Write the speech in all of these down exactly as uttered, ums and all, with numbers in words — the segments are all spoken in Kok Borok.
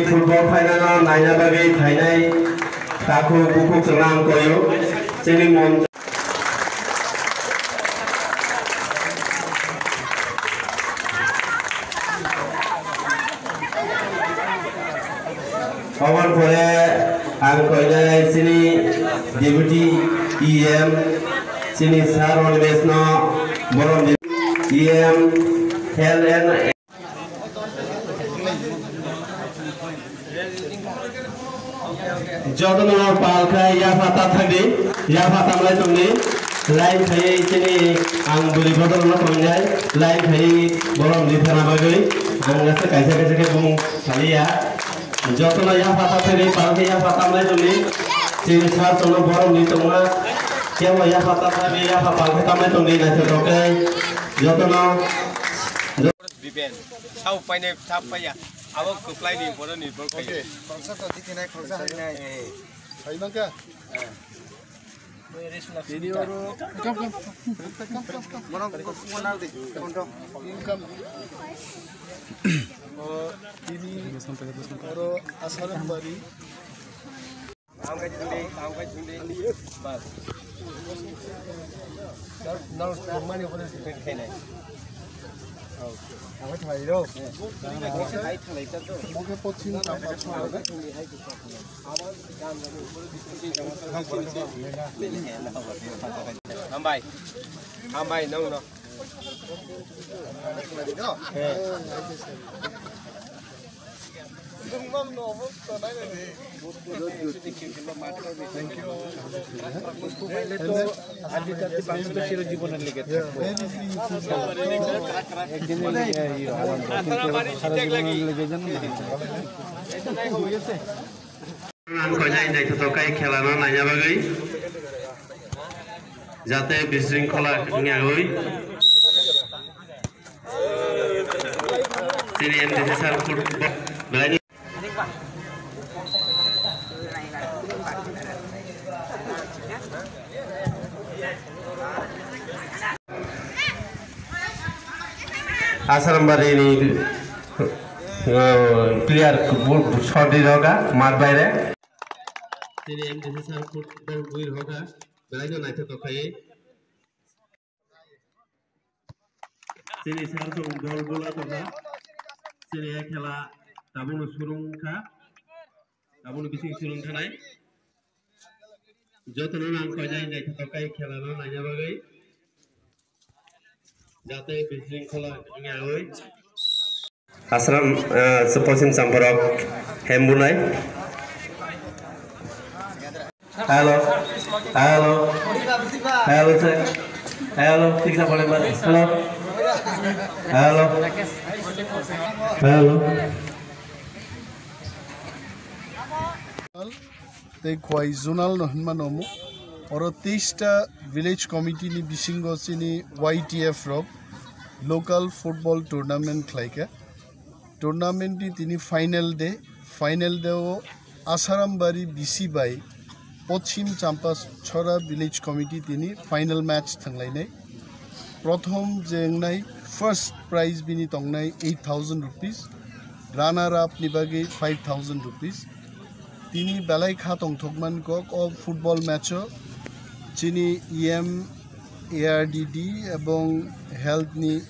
Football final no naina bagwi phainai takhuk bukhuk chwngno ang koyo. Chini mon Oboni pore ang koinai chini Deputy E M, chini Sir Animesh no borok ni E M, Health and Jotono pal khe yapha ta thangdi, yapha tamlai tongdi. Line khaiwi chini ang bwrwi bodol no tongnai, line khaiwi borok ni thana bagwi ang aswk kaisa kaisa khe bung saliya. Jotono yapha ta thangdi, pal khe yapha tamlai tongdi. Chini sir tono borok ni tongma kebo yapha ta thangdi, yapha pal khe tamlai tongdi naithotok khe. Jotono Biben, sao paine thap paiya. Abo kwplai ni bono ni bo kai. Khoroksa to dikhinai, khoroksa harinai. Hai mangka? Tini oro. Mono ko kumo nang di. Kondo. Income. O, tini oro Asarambari. Ang kai thungdi, ang kai thungdi. Bas. Nang, nang, nang mani ko depend khainai. Ang kai thai ro. Ang kai thai ro. Mo ke pochin ka pa. Hambai. Hambai, nang no. Ang koinai naithotok khe khela no naina bagwi, jate bisringkhola wngya oi. Chini M D C sir football belai ni. Asarambari ni, uh, player bu-, bu-, shot di roga, mat baire. Chini M D C sir football bui roga, belai no naithotok khai. Chini sir song bol bola tongkha. Chini a khela tabukno surung kha. Tabukno bising surung khanai. Jotono nang koinai naithotok khai khela no naina bagwi. Jate bising khola wngya oi. Asram, eh, Pochim Champhai rok hembunai. Hello. Hello. Hello, sir. Hello, thik sa pore ba. Hello. Hello. Hello. Tei Khowai Zonal no hinma nomo. Oro teis ta village committee ni bisingo chini Y T F rok local football tournament khlaikha. Tournament ni tini final day, final day o Asarambari B C bai Pochim Champachhara village committee tini final match thanglainai. Prothom je wngnai first prize bini tongnai eight thousand rupees, runner up ni bagwi five thousand rupees. Tini belai kha tongthokman kok o football match o chini E M, A R D D ebong health ni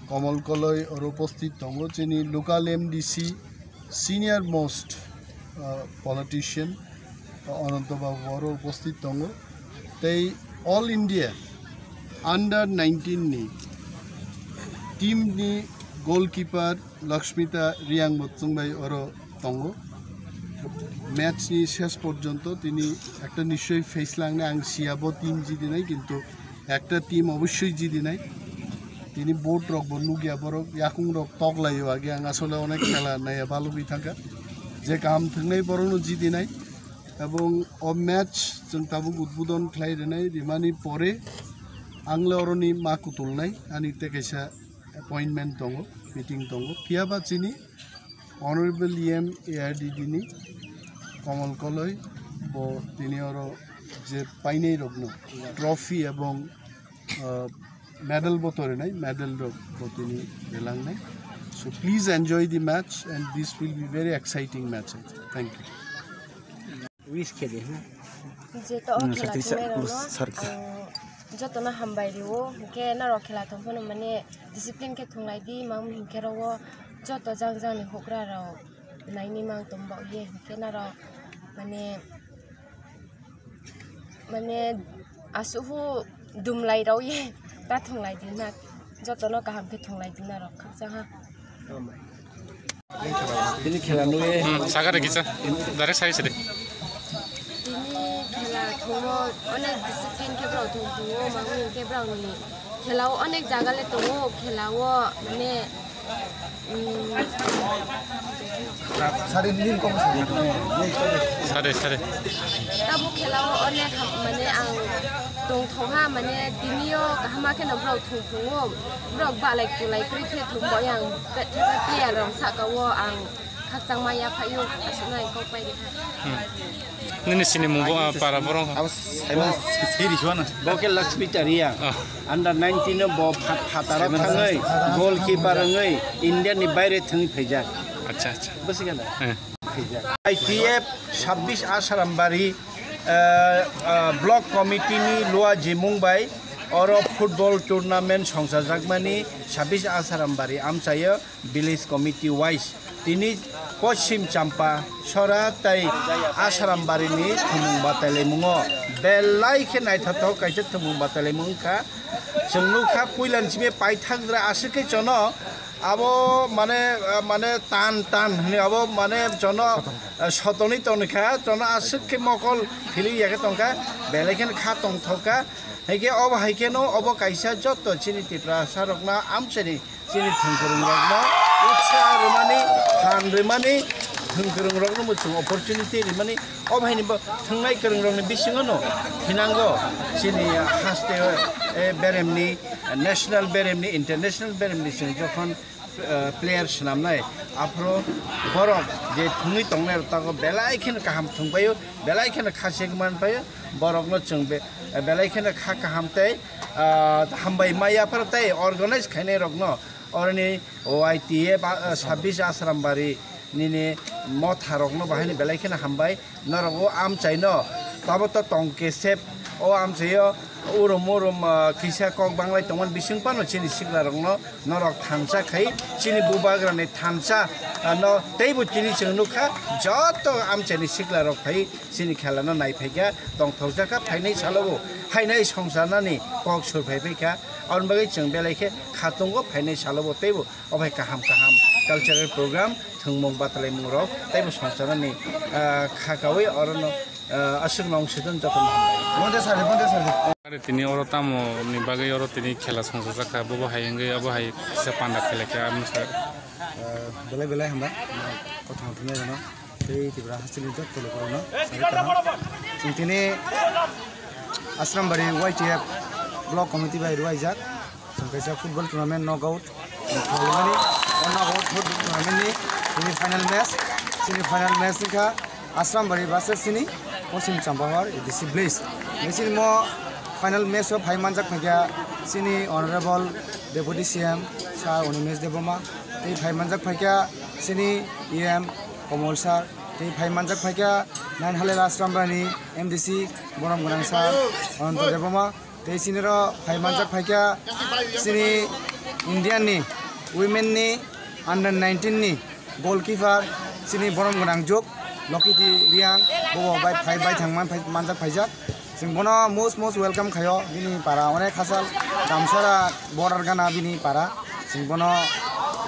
Komol Koloi oro upasthit tongo, chini local M D C, senior most, uh, politician, uh, Ananto Babu oro upasthit tongo. Tei All India under nineteen ni team ni goalkeeper Lakshmita Riang bo chwngbai oro tongo. Match ni ses porjonto tini ekta nischoi face langnai, ang siya bo team jidinai, kintu ekta team obossoi jidinai. Tini board rok bo nukya, borok yakung rok tok laio, age ang asole onek khela naiya balugwi thangkha, je kaham thwngnai borokno jidinai. Ebong o match chwng tabuk udbodon khlai rwnai, rimani pore ang le oroni ma kutulnai, ani tei kaisa appointment tongo, meeting tongo. Phiya ba chini Honorable E M A R D D ni Komol Koloi bo tini oro je painai rokno trophy ebong, ah, medal bo torinai, medal rok bo tini relangnai. So, Please enjoy the match, and this will be very exciting match, I think. Thank you. Wish khe di, ha? Je to o Hmm, khela sakri sa-, thungnai rok no, sar-, ang joto no hambai rio, hwnkhe norok khela thung phano mane discipline khe thunglai di, mang hwnkhe ro o joto jang jang ni hukra rok naini mang tong ba ye, hwnkhe norok mane mane aswk hw dumlai rw ye ta thwnglai di na, jotono kaham khe thwnglai di na rok khakchang ha. Bini khela nugwi. Hmm, sakare kisa. Direct side side. Tini khela thwngmo onek discipline khe borok thwng thwngmo, mangwi khe borokni khelao onek jaga le tongo, khelao mane Sari nin kok sari. Sari, sari. Tabuk khelao onek ham-, mane ang tongthokha, mane tinio kaham khe no borok thung thungo, borok balai tulai kwrwi khe thung bo yang pe-, pe-, player rok saka o ang khakchangma yaphaio, aswkno ang kok pai rikha. Hmm. Nini sinimung bo, ah, para borok. Abo saimano siri suana. Bo khe Lakshmi Taria. Ah. Under nineteen o bo pha-, phataro thangwi, goalkeeper wngwi, India ni baire thangwi phaijak. Acha, acha. Bwswk gana? Eh. Phaijak. I T F sabbish Asarambari, eh, eh, block committee ni lua jimung bai oro football tournament songchajakmani sabbish Asarambari amchaio. Village committee wise tini Poschim Champa sora tei Asarambari ni thwngmung batailaimungo belai khe naithothok kaisa thwngmung batailaimungo wngkha. Chwng nukha puila ni simi paithakjra aswk khe chono abo mane, mane tan tan hwnwi abo mane chono sotoni tongkha, chono aswk khe mokol philwi ya khe tongkha, belai kheno kha tongthokha. Hai khe obo hai kheno obo kaisa joto chini Tiprasa rokno amchaini Chini thwngkwrwng rokno utsaha rwmani, phan rwmani, thwngkwrwng rokno bo chwng opportunity rwmani, o bahaini bo thwngnai kwrwng rokni bisingo no thinango chini haste, eh, beremni, national beremni, international beremni chwng jokhon, eh, player swnamnai, aphuru borok je thwngwi tongnai rok tago belai kheno kaham thwngpaio, belai kheno kha se manpaio, borokno chwng be-, belai kheno kha kaham tei, ah, hambai maya phano tei organize khainai rokno. Oroni Y T F, ah, sabbish Asrambari nini motha rokno bahaino belai kheno hambai. Norok o amchaino tabo to tong kesep o amchaio urum urum, ah, kisa kok banglai tongmani bising phano chini sikla rokno norok thansa khai chini bubagrani thansa, ah, no teibo tini chwng nukha joto amchaini sikla rok phai chini khela no nai phaikha tongthokjakha phainai salobo hainai songcharnani kok sur phai phaikha. Aboni bagwi chwng belai khe khatungo phainai salobo teibo obai kaham kaham cultural program, thwngmung batalaimung rok teibo songcharnani, ah, kha kawi orono, ah, aswk nong sidon jotono hambai. Bonde sari, bonde sari. Are tini oro tamo ni bagwi oro tini khela songchajakha, bobo hai wngwi abo hai kisa panda khelai kha, amo sa. Ah, belai belai hambai. Kothoma thumya gano. Tei Tripura hasteni joto lukurokno sari kaham. Chwng tini Asrambari Y T F Block Committee bai rwlaijak. Chwng kaisa football tournament knockout. Chwng khlaimani o knockout football tournament ni tini final match. Chini final match wngkha Asrambari versus chini Poschim Champahor A D C Village. Chini mo final match o phai manjak phaikha chini Honorable Deputy C M Sir Animesh Debbarma. Tei phai manjak phaikha chini E M Komol Sir. Tei phai manjak phaikha Nine Halal Asrambari ni M D C borom gwnang Sir Ananto Debbarma. Tei chini ro phai manjak phaikha chini Indian ni women ni under nineteen ni goalkeeper chini borom gwnang jok Lokiti Riang, bobo bai phai bai thang man phai manjak phaijak. Chwng bono most most welcome khaio, bini para onek hachal Damsara border gana bini para. Chwng bono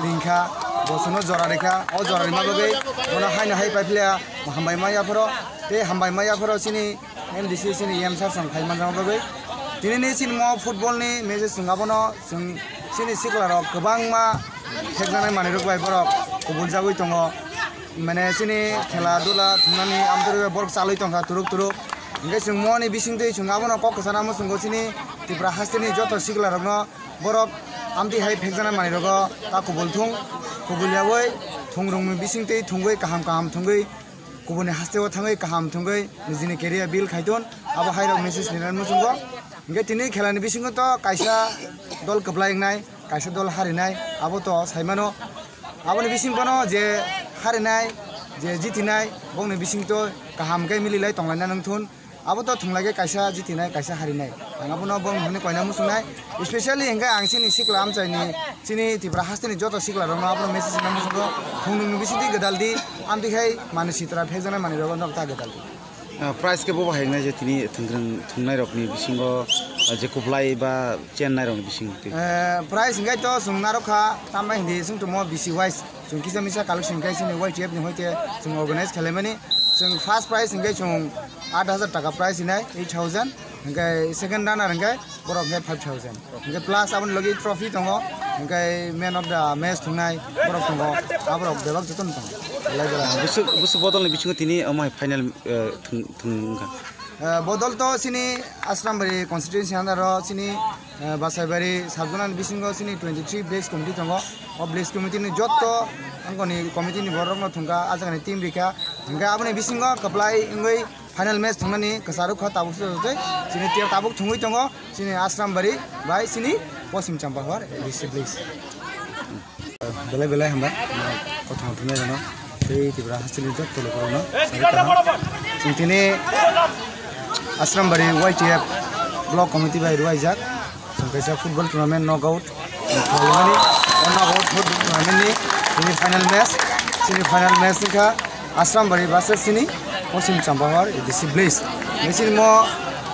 ringkha, bosono jora rikha, o jora rima bagwi bono haino hai pai phiya hambai ma yaphoro, tei hambai ma yaphoro chini M D C chini E M sir song phai manjak bagwi. Tini ni chini mo football ni match chwng abono chwng chini sikla rok kwbangma thekjaknai manwi rok bai borok kubul jagwi tongo. Mane chini khela dula thumnani amtwrwi borok chalwi tongkha turuk turuk. Hingke chwng moni bisingtwi chwng abono kok kwchana muchungo chini Tripura hasteni joto sikla rokno borok amtwi hai phekjana manwi rogo ta kubul thung, kubul yaui thungrungni bisingtwi thungwi kaham kaham thungwi kubuni hasteo thangwi kaham thungwi nijini career build khaitun abo hai rok message ni muchungo. Hingke tini khelani bisingo to kaisa dol kwplai wngnai. Kaisa dol harinai, abo to saimano. Aboni bising bono je harinai, je jitinai, bongni bising to kaham khe mililai tonglaina nangthun. Abo to thunglai khe kaisa jitinai, kaisa harinai. Ang abono bong hwnwi koina muchungnai. Especially hwnkhe ang chini sikla amchaini, chini Tripura hasteni joto sikla rokno abono message rwna muchungo. Thungnungni bisingtwi gwdal di, amtwi khai mani sitra phekjaknai manwi rogo nok ta gwdal di. Ah, price khe bobo hai wngnai je tini thwngkwrwng thwngnairokni bisingo, ah, je kuplai ba chennairokni bising twi? Eh, price hwnkhe to chwng narwkha, tambai hindi chwng tongmo B C wise. Chwng kisa misa collection khe chini Y T F ni hoite chwng organize khailaimani. Chwng first prize hwnkhe chwng aat hajar taka prize hinai, eight thousand. Hwnkhe second runner hwnkhe borok hwnkhe five thousand. Hwnkhe plus aboni logi trophy tongo. Hwnkhe man of the match thwngnai borok tongo. Aborok bebak jotono tongo. Belai belai. Busu, busu bodolni bisingo tini omo hai final, eh, thwng, thwng wngkha. Eh, bodol to chini Asrambari constituency under o chini, eh, Basaibari sub-zonal bisingo chini twenty three village committee tongo. O village committee ni jotto angkoni committee ni borok no thungkha, ajagani team rikha. Hingkhe aboni bisingo kwplai wngwi final match thungnani kwcharo kha tabuk se jotoi. Chini team tabuk thungwi tongo chini Asrambari bai chini Poschim Champahor A D C village. Belai belai hambai, kothoma thumnairokno tei Tripura hasteni jotto lukurokno sarwi kaham. Chwng tini Asrambari Y T F block committee bai rwlaijak. Chwng kaisa football tournament knockout chwng khlaimani. O knockout football tournament ni tini final match, semi final match wngkha. Asrambari versus chini Poschim Champahor A D C village. Chini mo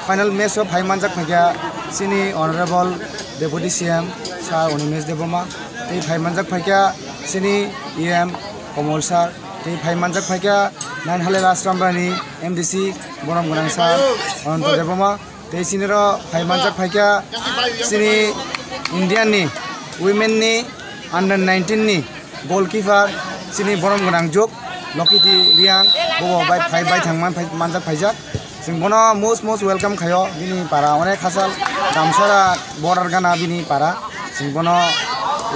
final match o phai manjak phaikha chini Honorable Deputy C M Sir Animesh Debbarma, tei phai manjak phaikha chini E M Komol Sir, tei phai manjak phaikha Nainhalel Asrambari ni M D C borom gwnang Sir Ananto Debbarma. Tei chini ro phai manjak phaikha chini Indian ni women ni under nineteen ni goalkeeper chini borom gwnang jok Lokiti Riang, bobo bai phai bai thang man phai manjak phaijak. Chwng bono most most welcome khaio, bini para onek hachal Damsara border gana bini para. Chwng bono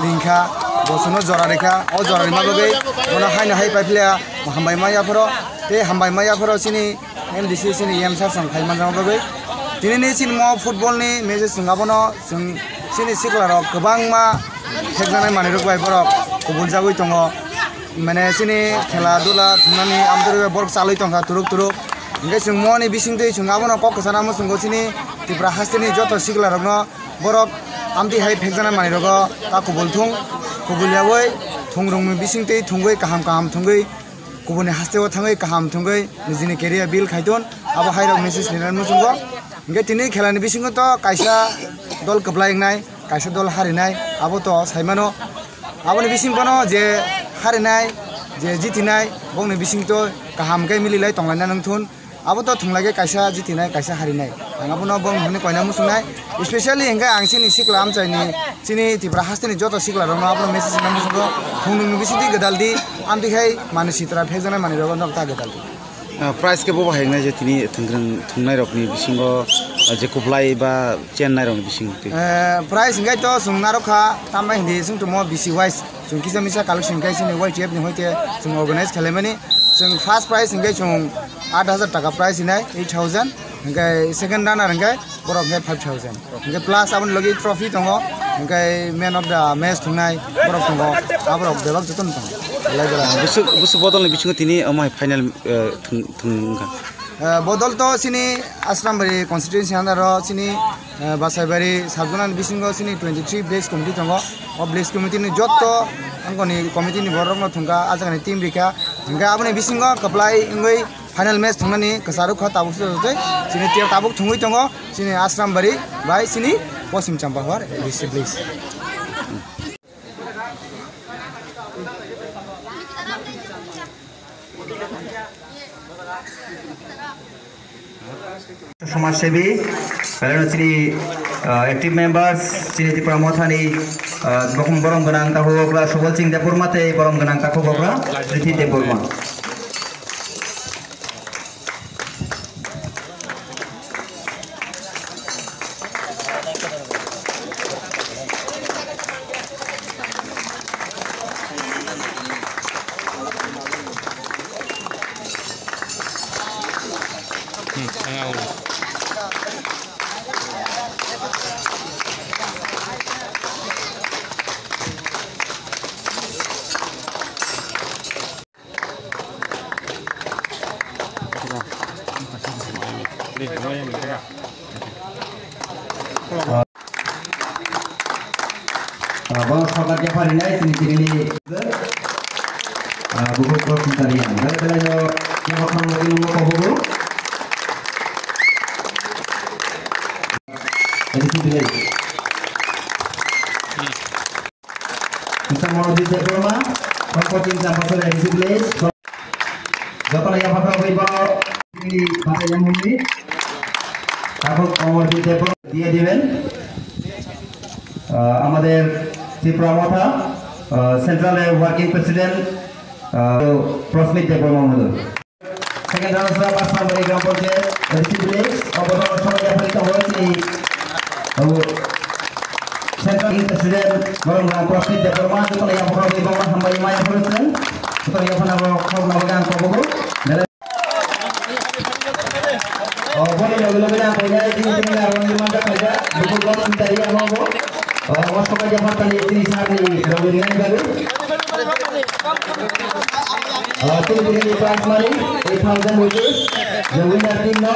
ringkha, bosuno jora rikha, o jora rima bagwi bono haino hai pai phiya hambai ma yaphoro, tei hambai ma yaphoro chini M D C chini E M sir song khai manjak bagwi. Tini ni chini mo football ni match chwng abono chwng chini sikla rok kwbangma phekjaknai manwi rok bai borok kubul jagwi tongo. Mane chini khela dula thumnani amtwrwi bai borok chalwi tongkha turuk turuk. Hingke chwng mo ni bising twi chwng abono kok kwchana muchungo chini Tripura hasteni joto sikla rokno borok amtwi hai phekjaknai manwi rogo ta kubul thung, kubul yaui thung rungni bising twi thungwi kaham kaham thungwi kubuni hasteo thangwi kaham thungwi nijini career build khaitun, abo hai rok message ni muchungo. Hingke tini khela ni bisingo to kaisa dol kwplai wngnai, kaisa dol harinai, abo to saimano. Aboni bising bono je harinai, je jitinai, bongni bising to kaham khe mililai tonglaina nangthun. Abo to thunglai khe kaisa jitinai, kaisa harinai. Ang abono bong hwnwi koina muchungnai. Especially hingke ang chini sikla amchaini, chini Tripura hasteni joto sikla rokno abono message rwna muchungo. Thungnungni bisingtwi gwdal di, amtwi khai mani sitra phekjaknai manwi rogo nok ta gwdal di. Ah, price khe bobo hai wngnai je tini thwngkwrwng thwngnairokni bisingo, ah, je kuplai ba chennairokni bising twi? Eh, price hingke to chwng narwkha, tambai hindi chwng tongmo B C wise. Chwng kisa misa collection khe chini Y T F ni hoite chwng organize khailaimani. Chwng first prize hingke chwng aat hajar taka prize hinai, eight thousand. Hingke second runner hingke borok hingke five thousand. Hingke plus aboni logi trophy tongo. Hingke man of the match thungnai borok tongo. Aborok bebak jotono tongo. Belai belai. Busu, busu bodolni bisingo tini omo hai final, eh, thung, thung wngkha. Eh, bodol to chini Asrambari constituency under o chini, eh, Basaibari sub-zonal bisingo chini twenty three village committee tongo. O village committee ni jotto angkoni committee ni borok no thungkha, ajagani team rikha. Hingke aboni bisingo kwplai wngwi final match thungnani kwcharo kha tabuk se jotoi. Chini team tabuk thungwi tongo, chini Asrambari bai chini Poschim Champahor A D C village. Somajsebi, belai no chini, ah, active members, chini Tipra Mothani, ah, bokhum borom gwnang takhuk okra Subal Singh Debbarma tei borom gwnang takhuk okra Rithi Debbarma. Ah, bono sokat yapari nai sini sini ni. Ah, buku kok sintari yang. Dari belai no yang akan lagi nunggu kau buku. Jadi sini. Mister Monojit Debbarma, Kongpochim Champasari A D C village. Jotono yapha khorokwi bono ni batai yamungni. Tabuk Amarjit Debbarma দিয়ে দিবেন। আহ, আমাদের ত্রিপুরা মথা, আহ, সেন্ট্রালের working president, আহ, প্রস্মিত দেববর্মা মহোদয়। Second runner up, Asambari Gram Panchayat, A D C village, obono somoy yapharwi tongo chini, abo, Central Youth President, Boromgra Prosit Debbarma, jotono yapharwi tongo, hambai maya phuru chwng, jotono yaphana bo khorokna bagwi ang kobogo. O, boni loge loge ang koinai, tini tini na rong ni manja kaja, buku blok sintari ang obo. O, o soka jama tani tini sar ni rong ni nai balu. Uh, tini bini ni prize money eight thousand rupees. The winner team no.